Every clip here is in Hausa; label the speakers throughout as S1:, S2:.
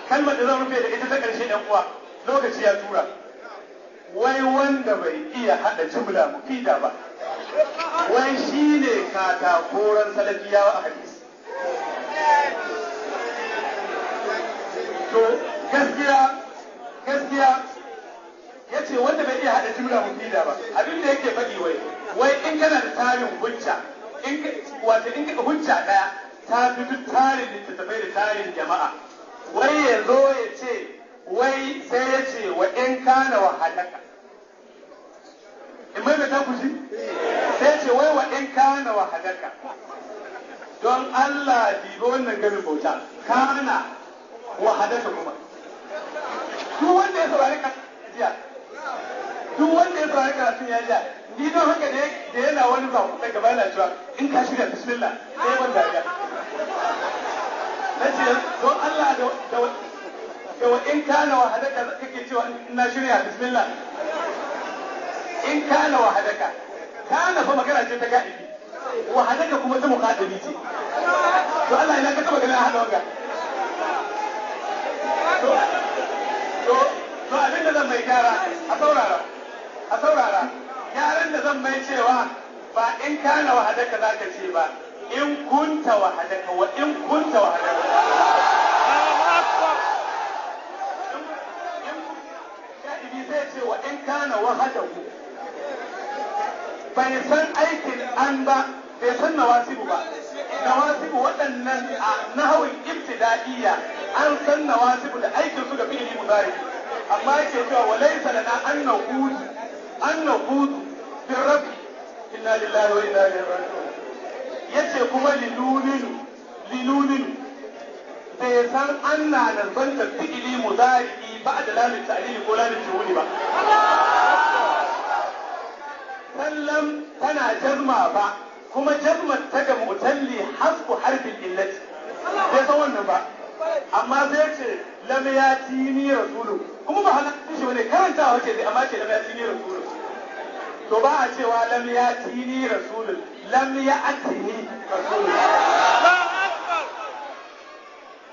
S1: Kalmar da zan rufe da ita ta ƙarshe, ɗan uwa, lokaci ya tura. Wai wanda bai iya haɗa jumla mufida ba, wai shi ne katakoran salafiyawa a hadisi. To gaskiya gaskiya ya ce wanda bai iya haɗa jumla mufida ba, abin da yake faɗi wai in kana da tarin hujja, in wato in ka hujja ɗaya ta fi duk tarin littattafai da tarin jama'a, wai ya zo ya ce wai sai ya ce wa in kana wa halaka. In mai ta ku ji? Sai ce wai wa in kana wa halaka. Don Allah dibi wannan gamin bauta, kana wa hadaka kuma. Duk wanda ya saurari jiya, duk wanda ya saurari karatun ya jiya, ni don haka da yana wani ba kuɗa gaba yana cewa in ka shirya bismillah sai ban dariya. Na ce don Allah da wa in kana wa hadaka kake cewa in na shirya bismillah. In kana wa hadaka, kana fa magana ce ta ga'ibi, wa hadaka kuma ta muqaddabi ce. To Allah ina ka taba ganin hada wanga. To abin da zan mai gyara, a saurara, a saurara, gyaran da zan mai cewa ba in kana wa hadaka zaka ce ba, in kunta wa hadaka, wa in kunta wa hadaka. Ga'ibi zai ce wa in kana wa hadahu. Bai san aikin an ba, bai san nawasibu ba. Nawasibu waɗannan a nahawin ibtida'iyya an san nawasibu da aikin su ga fi'ili mudari. Amma yake cewa wa laysa lana an naqudu an naqudu fi rabbi inna lillahi wa inna ilaihi raji'un. Yace kuma linuninu linuninu bai san an na nazanta fi'ili mudari ba da lamin ta'lili ko lamin juhuli ba. Sallam tana jazma ba, kuma jazmar ta ga mutalli hasbu harfin illati, bai san wannan ba. Amma sai ce lam yatini rasulu, kuma ba hana shi bane karantawa ce amma ce lam yatini rasulu. To ba a cewa lam yatini rasulu, lam ya'tini rasulu.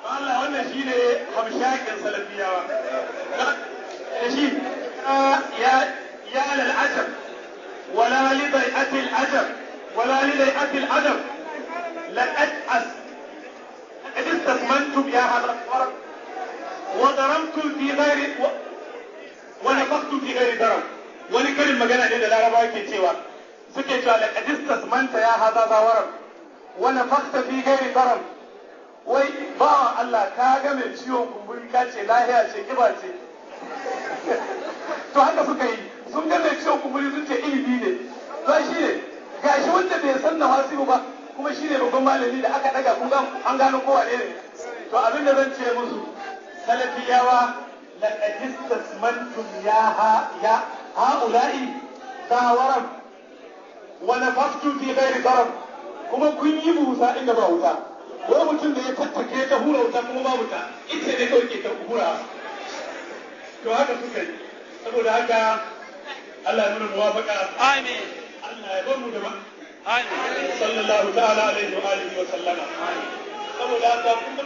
S1: Allah wannan shine hamshakin salafiyawa. Shi ya lal ajab ولا لضيئة الأدب ولا لضيئة الأدب لقد استثمنتم يا هذا الورق وضربتم في غير ونفختم في غير درم. Wani karin magana ne da Larabawa ke cewa, suke cewa laqad istasmanta ya hadha zawaram wa nafakhta fi ghairi daram. Wai bawan Allah ka ga mai ciwon kumburi ka ce lahiya ce kiba ce. To haka suka yi, sun ga mai ciwon kumburi sun ce ilimi ne. To shi ne gashi wanda bai san nawasibu ba kuma shi ne babban malami da aka daga kun ga an gano kowa ne. To abin da zan ce musu salafiyawa, laqad istasmantum ya ha ya haula'i zawaram wa nafaftum fi ghairi daram. Kuma kun yi busa inda ba wuta. Wani mutum da ya tattake ta hura wuta kuma ba wuta, ita ne kawai ke ta hura. To haka suka yi. Saboda haka Allah ya nuna muwafaka.
S2: Amin.
S1: Allah ya bar mu da
S2: Amin.
S1: Sallallahu ta'ala alaihi wa alihi wa sallama. Saboda haka kuma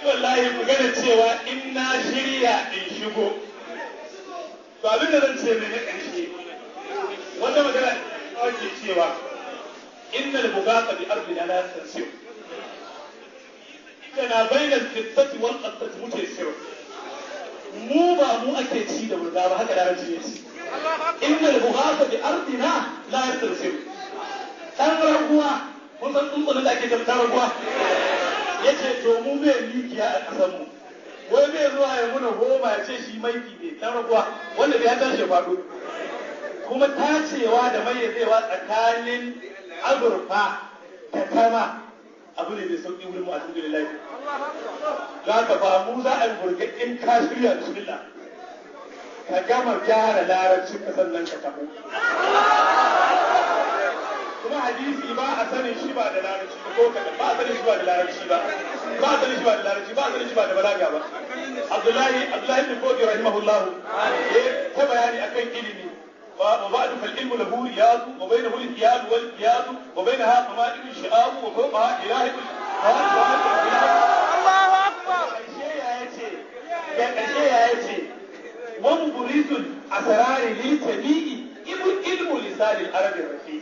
S1: wallahi ku gane cewa in na shirya in shigo. To abin da zan ce mai na ƙarshe, wata magana ake cewa innal bugata bi ardina la tansiu. Inna bainal fittati wal qattati mutayassir. Mu ba mu ake ci da burga ba, haka larabci ne ci. Innal bughata bi ardina la yastansiru. Dan raguwa, mun san tsuntsunan da ake ce dan raguwa. Yace to mu bai mikiya a ƙasar mu. Wai bai zuwa ya muna goma ya ce shi maiki ne dan raguwa wanda bai tashi faɗo. Kuma tacewa da mayyazewa tsakanin azurfa da tama abu ne mai sauƙi wurin mu, alhamdulillah. Za ka ba mu za a yi burga in ka shirya bismillah. Ka gama gyara larabcin ka sannan ka taho. Kuma hadisi ba a sanin shi ba da larabci ba ko kaɗan, ba a sanin shi ba da larabci ba, ba a sanin shi ba da larabci, ba a sanin shi ba da balaga ba. Abdullahi bin Fodi rahimahullahu ya ta bayani akan ilimi. وبعد فالعلم له رياض وبينه الإياد والإياد وبينها قمائل الشئاب وفوقها إله
S2: الله أكبر.
S1: ya ce Daga ƙarshe ya ce wa mubrisul asrari lil tabi'i ilmu lisanil arabi rafi.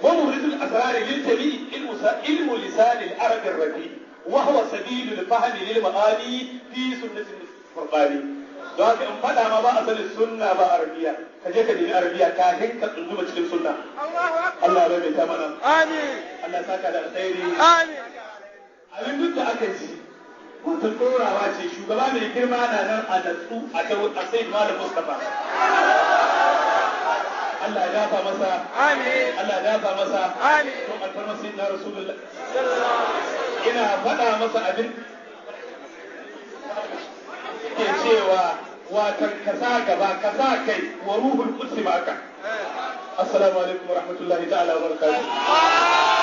S1: Wa mubrisul asrari lil tabi'i ilmu lisanil arabi rafi wa huwa sabilul fahmi lil ma'ani fi sunnati furqani. Don haka in faɗa ma ba a sanin sunna ba arabiya, ka je ka nemi arabiya kafin ka tsunduma cikin sunna. Allah ya maimaita mana.
S2: Amin.
S1: Allah saka da alkhairi.
S2: Amin.
S1: Abin duk da aka ji wata ɗorawa ce, shugaba mai girma na nan a natsu a ta a sai Malam Mustapha. Allah ya dafa masa.
S2: Amin.
S1: Allah ya dafa masa.
S2: Amin.
S1: Don alfarma sayyidina Rasulullah. Ina faɗa masa abin ke cewa watan kasa gaba kasa kai wa ruhul qudsi ma'aka. Assalamu alaikum wa rahmatullahi ta'ala wa barakatuh.